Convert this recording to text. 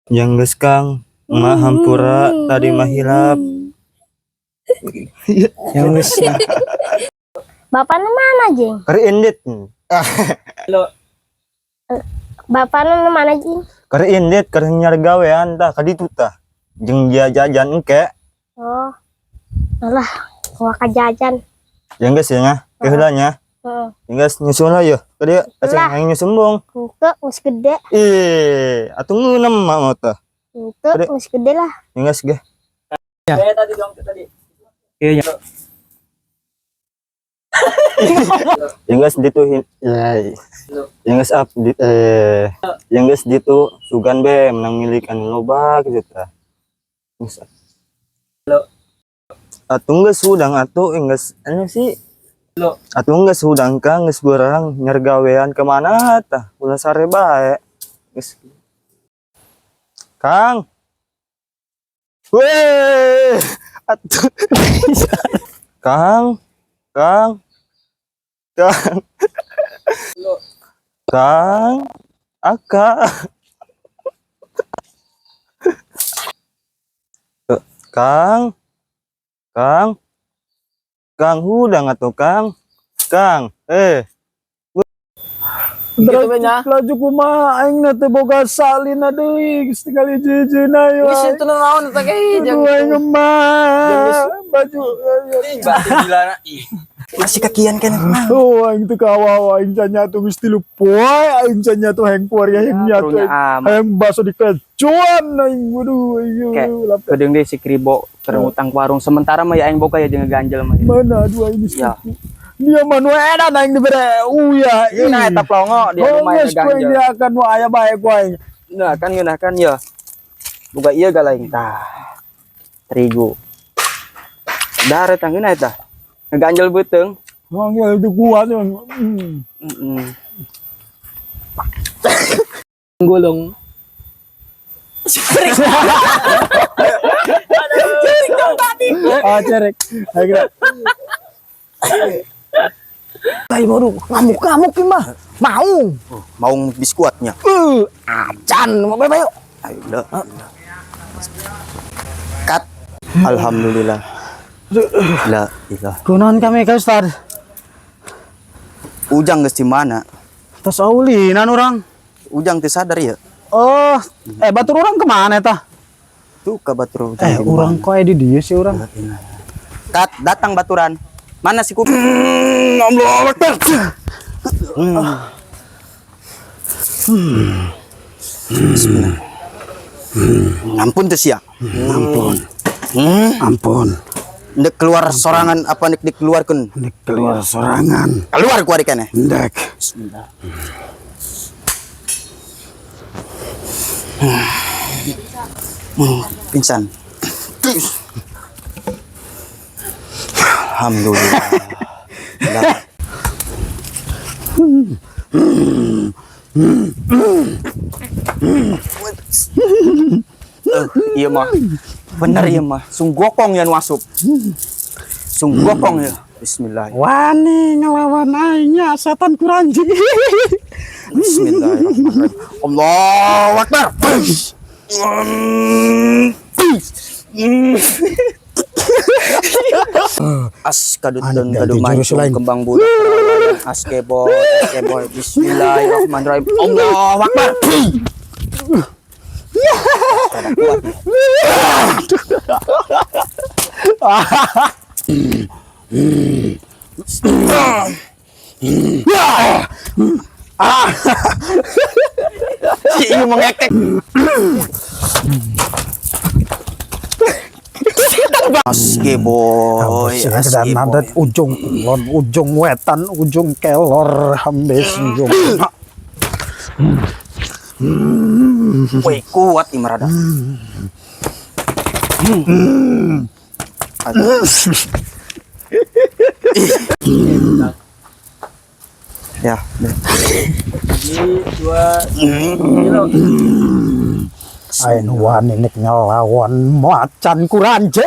Yang geus Kang, mah hampura tadi mah hilap. Yang geus lah. Bapaknya mana, Jing? Keur indit. Bapaknya mana, Jing? Keur indit keur nyari gawean tah ka ditu tah. Jeung dia jajan engke. Oh. Alah, gua ka jajan. Yang geus ya nya, ke heula nya. Heeh. Yang geus nyusul lah yeuh. Ka dieu asa Lah. hayang nyusumbung. Henteu geus gede. Ih, atuh ngeunam mah mah tah. Henteu Gede. geus gede lah. Yang geus ge. Iya. Yang geus ditu ya. Yang geus up di, yang geus ditu sugan be menang milik anu loba gitu tah. Geus. Atuh geus hudang atuh geus anu sih. Atuh geus hudang Kang, geus beurang nyari gawean ke mana tah? Ulah sare bae. Geus. Kang. Weh. Atuh. Kang. Kang. Kang. Kang. Aka. Kang. Kang. Kang hudang atuh Kang. Kang, eh. Gitu we nya. Laju kumaha aing na teh boga salina deui geus tinggal hiji-hijina ieu. Geus itu naon eta ge Aduh aing mah baju. Masih kakian keneh mah. Oh aing teu kawawa aing can nyatu geus 3 poe aing can nyatu hayang keluar hayang nyatu. Karunya amat. Hayang baso dikecuan aing waduh aing. Kayak Kedeung deui si Kribo keur ngutang warung sementara mah ya aing boga ya jeung ngeganjel mah. Mana aduh aing geus. Ya. Dia mah nu edan aing dibere uya. Nah eta plongo dia Oh, lumayan geus ku aing ngeganjel. dia akan nu aya bae ku aing. Nah kan ngeunah kan ya. Boga ieu ga lain tah. Terigu. Dar eta ngeunah eta. Ngeganjel beuteung. Manggil itu kuat ya. Heeh. Gulung. Ah, cerek. Ayo kira. Tai baru ngamuk-ngamuk ini mah. Mau. Mau biskuatnya. Acan mau bae yuk. Ayo dah. Cut. Alhamdulillah. La ilah. Kunaon kami ka Ustad? Ujang geus di mana? Tos aulinan urang. Ujang teu sadar ya. Oh, batur urang kemana eta? Tuh ka batur ujang. Di Urang mana? kok di dieu sih urang. Cut, datang baturan. Mana si kupi? Allah Akbar. Bismillah. Ampun teu sia. Ampun. Ampun. Ndek keluar sorangan apa ndek dikeluarkeun? Ndek keluar sorangan. Keluar ku ari keneh. Ndek. Bismillah. Pingsan. Alhamdulillah. Iya mah. Bener iya mah. Sunggokong ya nu asup. Sunggokong ya. Bismillah. Wani ngelawan aingnya setan kuranji. Bismillahirrahmanirrahim. Allahu Akbar. As kadut dan Anu, kadu ganti jurus mancung lain. kembang budak. As keboy, as keboy. Bismillahirrahmanirrahim. Allahu Akbar. Kuat. Si ieu mengekek. Aske boy, aske boy. Ujung kulon, ujung wetan, ujung kelor, hambes ujung. Woi, kuat nih merada. Aduh. Ya. 2 2 Aing wani nek ngelawan macan kuranje.